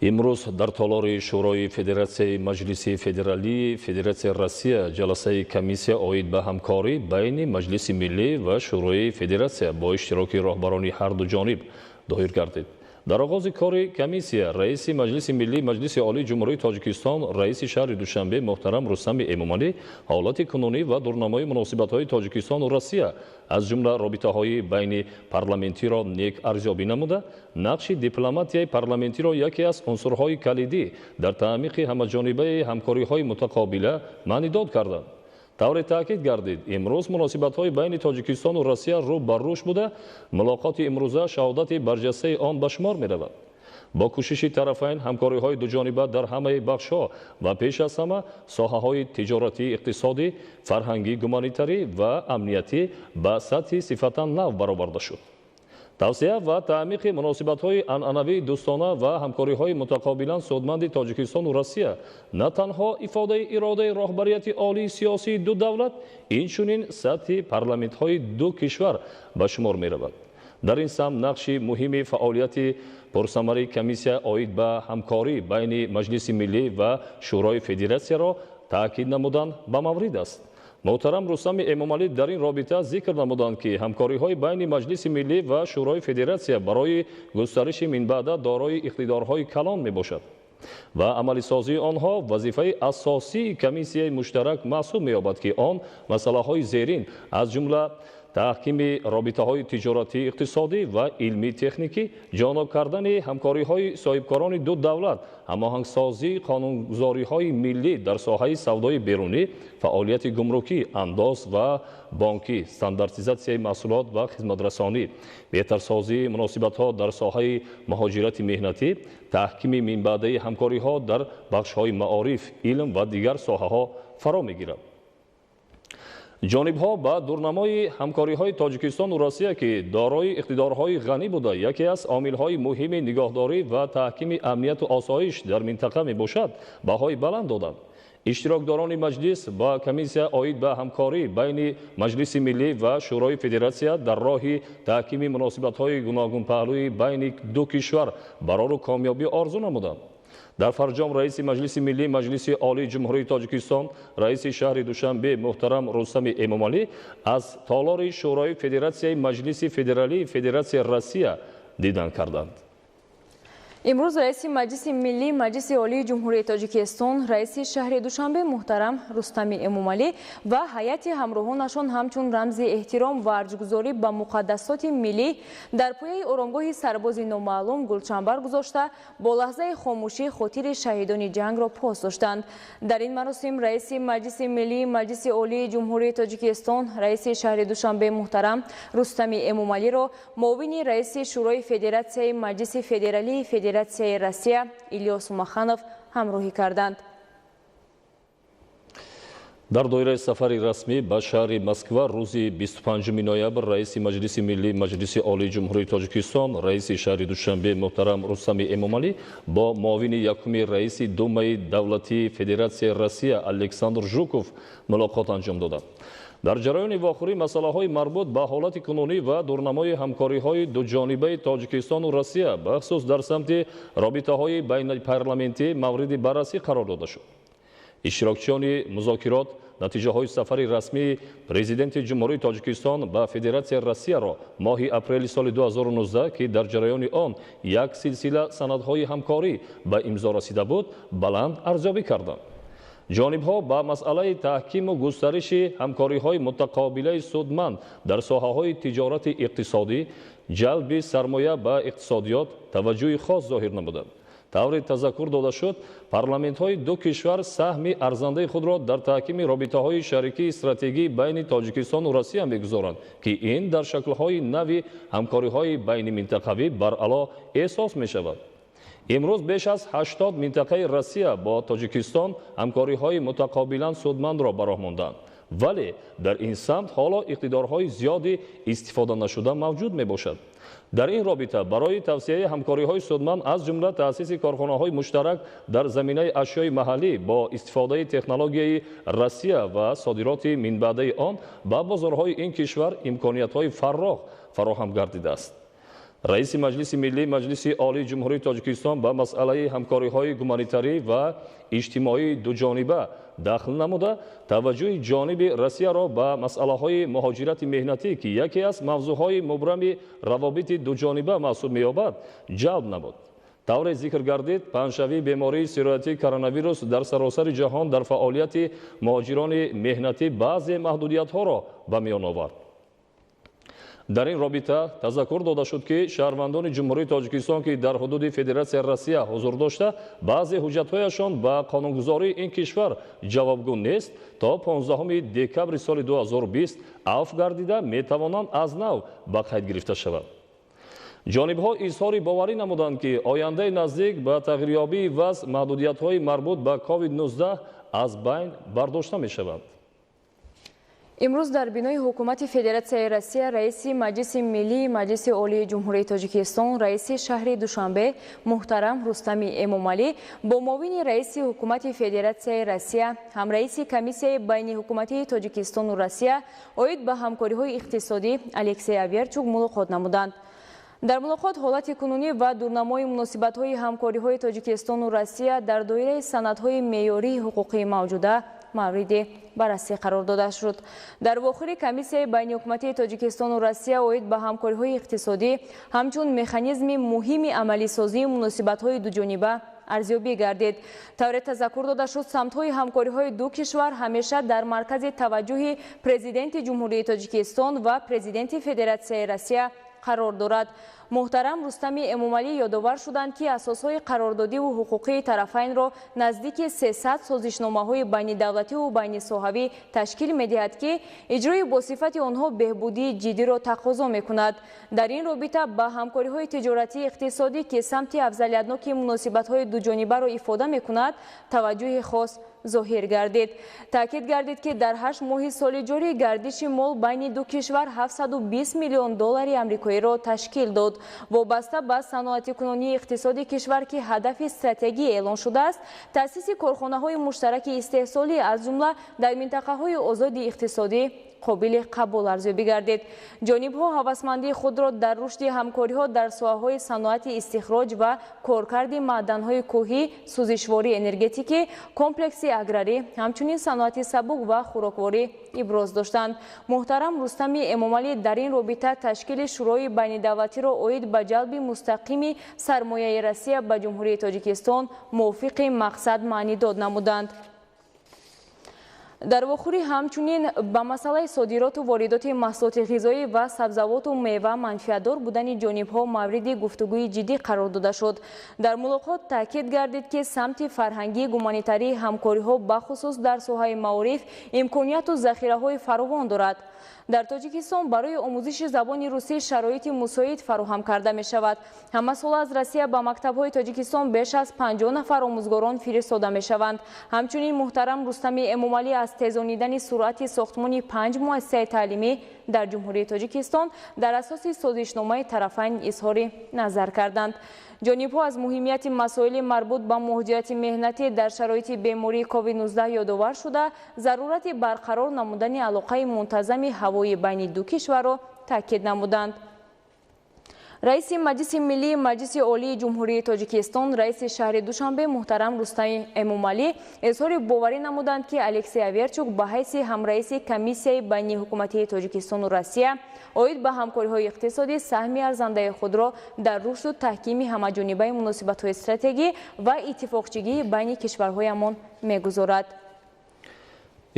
Имрӯз дар толори Шӯрои Федератсияи Маҷлиси Федералии Федератсияи Россия ҷаласаи комиссия оид ба ҳамкорӣ байни Маҷлиси Миллӣ ва Шӯрои Федератсия бо иштироки роҳбарони ҳарду ҷониб доир гардид. Дар оғози кори комиссия раиси Маҷлиси Миллӣ Маҷлиси Олии Ҷумҳурии Тоҷикистон, раиси шаҳри Душанбе муҳтарам Рустами Эмомалӣ ҳолати кунунӣ ва дурнамои муносибатҳои Тоҷикистону Россия, аз ҷумла робитаҳои байни парламентиро нек арзёбӣ намуда, нақши дипломатияи парламентиро яке аз унсурҳои калидӣ дар таъмиқи ҳамаҷонибаи ҳамкориҳои мутақобила маънидод карданд. Тавре таъкид гардид, имрӯз муносибатҳои байни Тоҷикистону Россия рӯ ба рушд буда, мулоқоти имрӯза шаҳодати барҷастаи он ба шумор меравад. Бо кӯшиши тарафайн ҳамкориҳои дуҷониба дар ҳамаи бахшҳо ва пеш аз ҳама соҳаҳои тиҷоратӣ, иқтисодӣ, фарҳангӣ, гуманитарӣ ва амниятӣ ба сатҳи сифатан нав бароварда шуд. Тавсеа ва таъмиқи муносибатҳои анъанавии дӯстона ва ҳамкориҳои мутақобилан судманди Тоҷикистону Россия на танҳо ифодаи иродаи роҳбарияти олии сиёсии ду давлат, инчунин сатҳи парламентҳои ду кишвар ба шумор меравад. Дар ин самт нақши муҳими фаъолияти пурсамари комиссия оид ба ҳамкорӣ байни Маҷлиси Миллӣ ва Шӯрои Федератсияро таъкид намудан ба маврид аст. Муҳтарам Рустами Эмомалӣ дар ин робита зикр намуданд, ки ҳамкориҳои байни Маҷлиси Миллӣ ва Шӯрои Федератсия барои густариши минбаъда дорои иқтидорҳои калон мебошад ва амалисозии онҳо вазифаи асосии комиссияи муштарак маҳсуб меёбад, ки он масъалаҳои зерин, аз ҷумла таҳкими робитаҳои тиҷоратӣ, иқтисодӣ ва илмӣ-техникӣ, ҷоноб кардани ҳамкориҳои соҳибкорони ду давлат, ҳамоҳангсозии қонунгузориҳои миллӣ дар соҳаи савдои берунӣ, фаъолияти гумрукӣ, андоз ва бонкӣ, стандартизатсияи маҳсулот ва хизматрасонӣ, беҳтарсозии муносибатҳо дар соҳаи муҳоҷирати меҳнатӣ, таҳкими минбаъдаи ҳамкориҳо дар бахшҳои маориф, илм ва дигар соҳаҳо фаро мегирад. Ҷонибҳо ба дурнамои ҳамкориҳои Тоҷикистону Россия, ки дорои иқтидорҳои ғанӣ буда, яке аз омилҳои муҳими нигоҳдорӣ ва таҳкими амнияту осоиш дар минтақа мебошад, баҳои баланд доданд. Иштирокдорони маҷлис ба комиссия оид ба ҳамкорӣ байни Маҷлиси Миллӣ ва Шӯрои Федератсия дар роҳи таҳкими муносибатҳои гуногунпаҳлӯи байни ду кишвар барору комёбӣ орзу намуданд. Дар фарҷом раиси Маҷлиси Миллӣ Маҷлиси Олии Ҷумҳурии Тоҷикистон, раиси шаҳри Душанбе муҳтарам Рустами Эмомалӣ аз толори Шӯрои Федератсияи Маҷлиси Федералии Федератсияи Россия дидан карданд. Имрӯз раиси Маҷлиси Миллӣ Маҷлиси Олии Ҷумҳурии Тоҷикистон, раиси шаҳри Душанбе муҳтарам Рустами Эмомалӣ ва ҳайати ҳамроҳонашон ҳамчун рамзи эҳтиром ва арҷгузорӣ ба муқаддасоти миллӣ дар пояи оромгоҳи сарбози номаълум гулчанбар гузошта, бо лаҳзаи хомӯшӣ хотири шаҳидони ҷангро пос доштанд. Дар ин маросим раиси Маҷлиси Миллӣ Маҷлиси Олии Ҷумҳурии Тоҷикистон, раиси шаҳри Душанбе муҳтарам Рустами Эмомалиро муовини раиси Шӯрои Федератсияи Маҷлиси Федералии Федератсияи Россия Илёс Умаханов ҳамроҳӣ карданд. Дар доираи сафари расмӣ ба шаҳри Москва рӯзи 25 ноябр раиси Маҷлиси Миллӣ Маҷлиси Олии Ҷумҳурии Тоҷикистон, раиси шаҳри Душанбе муҳтарам Рустами Эмомалӣ бо муовини якуми раиси Думаи давлатии Федератсияи Россия Александр Жуков мулоқот анҷом доданд. Дар ҷараёни вохӯрӣ масъалаҳои марбут ба ҳолати кунунӣ ва дурнамои ҳамкориҳои дуҷонибаи Тоҷикистону Россия, бахусус дар самти робитаҳои байнипарламентӣ, мавриди баррасӣ қарор дода шуд. Иштирокчиёни музокирот натиҷаҳои сафари расмии президенти Ҷумҳурии Тоҷикистон ба Федератсияи Россияро моҳи апрели соли 2019, ки дар ҷараёни он як силсила санадҳои ҳамкорӣ ба имзо расида буд, баланд арзёбӣ карданд. Ҷонибҳо ба масъалаи таҳкиму густариши ҳамкориҳои мутақобилаи судманд дар соҳаҳои тиҷорати иқтисодӣ, ҷалби сармоя ба иқтисодиёт таваҷҷӯҳи хос зоҳир намуданд. Тавре тазаккур дода шуд, парламентҳои ду кишвар саҳми арзандаи худро дар таҳкими робитаҳои шарикии стратегӣ байни Тоҷикистону Россия мегузоранд, ки ин дар шаклҳои нави ҳамкориҳои байниминтақавӣ баръало эҳсос мешавад. Имрӯз беш аз 80 минтақаи Россия бо Тоҷикистон ҳамкориҳои мутақобилан судмандро ба роҳ монданд, вале дар ин самт ҳоло иқтидорҳои зиёди истифода нашуда мавҷуд мебошад. Дар ин робита барои тавсияи ҳамкориҳои судманд, аз ҷумла таъсиси корхонаҳои муштарак дар заминаи ашёи маҳаллӣ бо истифодаи технологияи Россия ва содироти минбаъдаи он ба бозорҳои ин кишвар, имкониятҳои фаррох фароҳам гардидааст. Раиси Маҷлиси Миллӣ Маҷлиси Олии Ҷумҳурии Тоҷикистон ба масъалаи ҳамкориҳои гуманитарӣ ва иҷтимоии дуҷониба дахл намуда, таваҷҷӯҳи ҷониби Россияро ба масъалаҳои муҳоҷирати меҳнатӣ, ки яке аз мавзӯъҳои мубрами равобити дуҷониба маҳсуб меёбад, ҷалб намуд. Тавре зикр гардид, паҳншавии бемории сироятии коронавирус дар саросари ҷаҳон дар фаъолияти муҳоҷирони меҳнатӣ баъзе маҳдудиятҳоро ба миён овард. Дар ин робита тазаккур дода шуд, ки шаҳрвандони Ҷумҳурии Тоҷикистон, ки дар ҳудуди Федератсияи Россия ҳузур дошта, баъзе ҳуҷҷатҳояшон ба қонунгузории ин кишвар ҷавобгӯ нест, то 15 декабри соли 2020 афв гардида метавонанд аз нав ба қайд гирифта шаванд. Ҷонибҳо изҳори боварӣ намуданд, ки ояндаи наздик ба тағйирёбии вазъ маҳдудиятҳои марбут ба COVID-19 аз байн бардошта мешаванд. Имрӯз дар бинои Ҳукумати Федератсияи Россия раиси Маҷлиси Миллии Маҷлиси Олии Ҷумҳурии Тоҷикистон, раиси шаҳри Душанбе муҳтарам Рустами Эмомалӣ бо муовини раиси Ҳукумати Федератсияи Россия, ҳамраиси Комиссияи байниҳукуматии Тоҷикистону Россия оид ба ҳамкориҳои иқтисодӣ Алексей Аверчук мулоқот намуданд. Дар мулоқот ҳолати кунунӣ ва дурнамои муносибатҳои ҳамкориҳои Тоҷикистону Россия дар доираи санадҳои меъёрии ҳуқуқии мавҷуда мавриди баррасӣ қарор дода шуд. Дар вохӯри Комиссияи байниҳукуматии Тоҷикистону Россия оид ба ҳамкориҳои иқтисодӣ ҳамчун механизми муҳими амалисозии муносибатҳои дуҷониба арзёбӣ гардид. Тавре тазаккур дода шуд, самтҳои ҳамкориҳои ду кишвар ҳамеша дар маркази таваҷҷӯҳи Президенти Ҷумҳурии Тоҷикистон ва Президенти Федератсияи Россия қарор дорад. Муҳтарам Рустами Эмомалӣ ёдовар шуданд, ки асосҳои қарордодиву ҳуқуқии тарафайнро наздики 300 созишномаҳои байнидавлативу байнисоҳавӣ ташкил медиҳад, ки иҷрои босифати онҳо беҳбудии ҷиддиро тақозо мекунад. Дар ин робита ба ҳамкориҳои тиҷоратии иқтисодӣ, ки самти афзалиятноки муносибатҳои дуҷонибаро ифода мекунад, таваҷҷӯҳи хос зоҳир гардид. Таъкид гардид, ки дар 8 моҳи соли ҷорӣ гардиши мол байни ду кишвар 720 миллион доллари амрикоиро ташкил дод. Вобаста ба саноатикунонии иқтисоди кишвар, ки ҳадафи стратегӣ эълон шудааст, таъсиси корхонаҳои муштараки истеҳсолӣ, аз ҷумла дар минтақаҳои озоди иқтисодӣ, қобили қабул арзёбӣ гардид. Ҷонибҳо ҳавасмандии худро дар рушди ҳамкориҳо дар соҳаҳои саноати истихроҷ ва коркарди маъданҳои кӯҳӣ, сӯзишвории энергетикӣ, комплекси аграрӣ, ҳамчунин саноати сабук ва хӯрокворӣ иброз доштанд. Муҳтарам Рустами Эмомалӣ дар ин робита ташкили Шӯрои байнидавлатиро оид ба ҷалби мустақими сармояи Россия ба Ҷумҳурии Тоҷикистон мувофиқи мақсад маънидод намуданд. Дар вохӯрӣ ҳамчунин ба масъалаи содироту воридоти маҳсулоти ғизоӣ ва сабзавоту мева манфиатдор будани ҷонибҳо мавриди гуфтугӯи ҷиддӣ қарор дода шуд. Дар мулоқот таъкид гардид, ки самти фарҳангии гуманитарии ҳамкориҳо бахусус дар соҳаи маориф имконияту захираҳои фаровон дорад. Дар Тоҷикистон барои омӯзиши забони русӣ шароити мусоид фароҳам карда мешавад. Ҳамасола аз Россия ба мактабҳои Тоҷикистон беш аз 50 нафар омӯзгорон фиристода мешаванд. Ҳамчунин муҳтарам Рустами Эмомалӣ аз тезонидани суръати сохтмони 5 муассисаи таълимӣ дар Ҷумҳурии Тоҷикистон дар асоси созишномаи тарафайн изҳори назар карданд. Ҷонибҳо аз муҳимияти масоили марбут ба муҳоҷирати меҳнатӣ дар шароити бемории COVID-19 ёдовар шуда, зарурати барқарор намудани алоқаи мунтазами ҳавоӣ байни ду кишварро таъкид намуданд. Раиси Маҷлиси Миллии Маҷлиси Олии Ҷумҳурии Тоҷикистон, раиси шаҳри Душанбе муҳтарам Рустами Эмомалӣ изҳори боварӣ намуданд, ки Алексей Аверчук ба ҳайси ҳамраиси Комиссияи байниҳукуматии Тоҷикистону Россия оид ба ҳамкориҳои иқтисодӣ саҳми арзандаи худро дар рушду таҳкими ҳамаҷонибаи муносибатҳои стратегӣ ва иттифоқчигии байни кишварҳоямон мегузорад.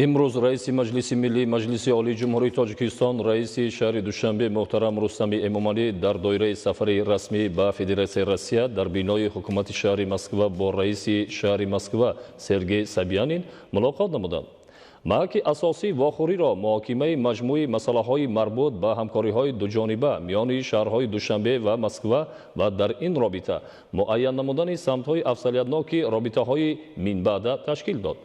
Имрӯз раиси Маҷлиси Миллии Маҷлиси Олии Ҷумҳурии Тоҷикистон, раиси шаҳри Душанбе муҳтарам Рустами Эмомалӣ дар доираи сафари расмӣ ба Федератсияи Россия дар бинои ҳукумати шаҳри Москва бо раиси шаҳри Москва Сергей Собянин мулоқот намуданд. Маҳаки асосии вохӯриро муҳокимаи маҷмӯи масъалаҳои марбут ба ҳамкориҳои дуҷониба миёни шаҳрҳои Душанбе ва Москва ва дар ин робита муайян намудани самтҳои афзалиятноки робитаҳои минбаъда ташкил дод.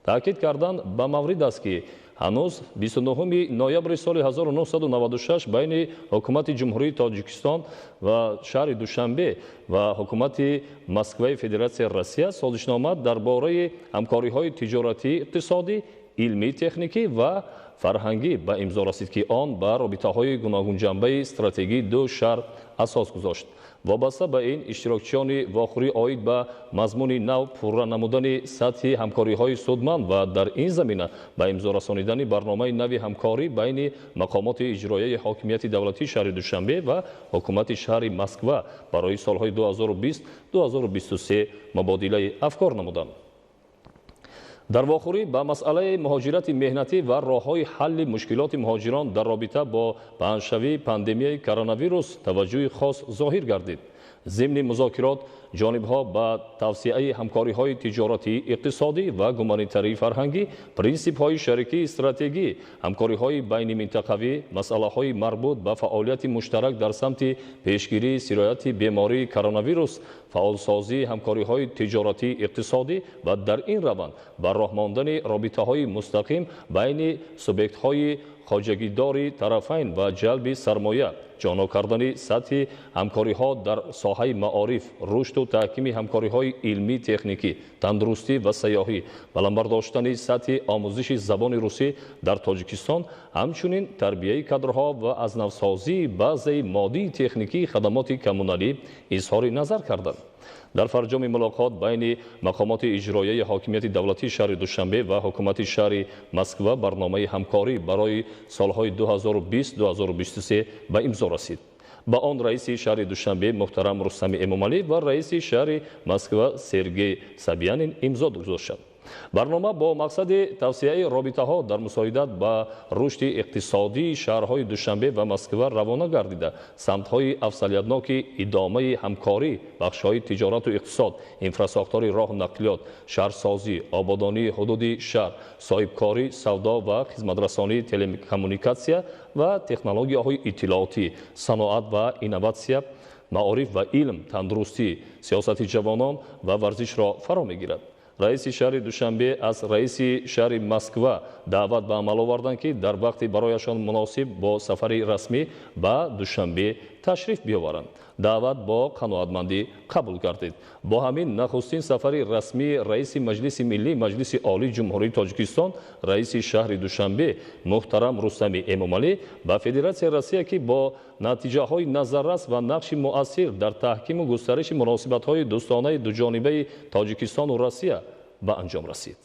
Таъкид кардан ба маврид аст, ки ҳанӯз 29 ноябри соли 1996 байни ҳукумати Ҷумҳурии Тоҷикистон ва шаҳри Душанбе ва ҳукумати Москваи Федератсияи Россия созишнома дар бораи ҳамкориҳои тиҷоратӣ иқтисодӣ илмӣ-техникӣ ва фарҳангӣ ба имзо расид, ки он ба робитаҳои гуногунҷанбаи стратегии ду шаҳр асос гузошт. Вобаста ба ин, иштирокчиёни вохӯрӣ оид ба мазмуни нав пурра намудани сатҳи ҳамкориҳои судманд ва дар ин замина ба имзо расонидани барномаи нави ҳамкорӣ байни мақомоти иҷроияи ҳокимияти давлатии шаҳри Душанбе ва ҳукумати шаҳри Москва барои солҳои 2020-2023 мубодилаи афкор намуданд. Дар вохӯрӣ ба масъалаи муҳоҷирати меҳнатӣ ва роҳҳои ҳалли мушкилоти муҳоҷирон дар робита бо паҳншавии пандемияи коронавирус таваҷҷӯҳи хос зоҳир гардид. Зимни музокирот ҷонибҳо ба тавсеаи ҳамкориҳои тиҷоратӣ, иқтисодӣ ва гуманитарии фарҳангӣ, принсипҳои шарикии стратегӣ, ҳамкориҳои байниминтақавӣ, масъалаҳои марбут ба фаъолияти муштарак дар самти пешгирии сирояти бемории коронавирус, фаъолсозии ҳамкориҳои тиҷоратӣ, иқтисодӣ ва дар ин раванд ба роҳ мондани робитаҳои мустақим байни субъектҳои хоҷагидори тарафайн ва ҷалби сармоя, ҷоно кардани сатҳи ҳамкориҳо дар соҳаи маориф, рушду таҳкими ҳамкориҳои илмӣ-техникӣ, тандурустӣ ва сайёҳӣ, баланд бардоштани сатҳи омӯзиши забони русӣ дар Тоҷикистон, ҳамчунин тарбияи кадрҳо ва аз навсозии баъзеи моддии техникии хадамоти коммуналӣ изҳори назар карданд. Дар фарҷоми мулоқот байни мақомоти иҷроияи ҳокимияти давлатии шаҳри Душанбе ва ҳукумати шаҳри Москва барномаи ҳамкорӣ барои солҳои 2020-2023 ба имзо расид. Ба он раиси шаҳри Душанбе муҳтарам Рустами Эмомалӣ ва раиси шаҳри Москва Сергей Собянин имзо гузоштанд. Барнома бо мақсади тавсеаи робитаҳо дар мусоидат ба рушди иқтисодии шаҳрҳои Душанбе ва Москва равона гардида, самтҳои афзалиятноки идомаи ҳамкорӣ, бахшҳои тиҷорату иқтисод, инфрасохтори роҳу нақлиёт, шаҳрсозӣ, ободонии ҳудуди шаҳр, соҳибкорӣ, савдо ва хизматрасонии телекоммуникатсия ва технологияҳои иттилоотӣ, саноат ва инноватсия, маориф ва илм, тандурустӣ, сиёсати ҷавонон ва варзишро фаро мегирад. Раиси шаҳри Душанбе аз раиси шаҳри Москва даъват ба амал оварданд, ки дар вақти барояшон муносиб бо сафари расмӣ ба Душанбе ташриф биёваранд. Даъват бо қаноатмандӣ қабул гардид. Бо ҳамин нахустин сафари расмии раиси Маҷлиси Миллӣ Маҷлиси Олии Ҷумҳурии Тоҷикистон, раиси шаҳри Душанбе муҳтарам Рустами Эмомалӣ ба Федератсияи Россия, ки бо натиҷаҳои назаррас ва нақши муассир дар таҳкиму густариши муносибатҳои дӯстонаи дуҷонибаи Тоҷикистону Россия ба анҷом расид.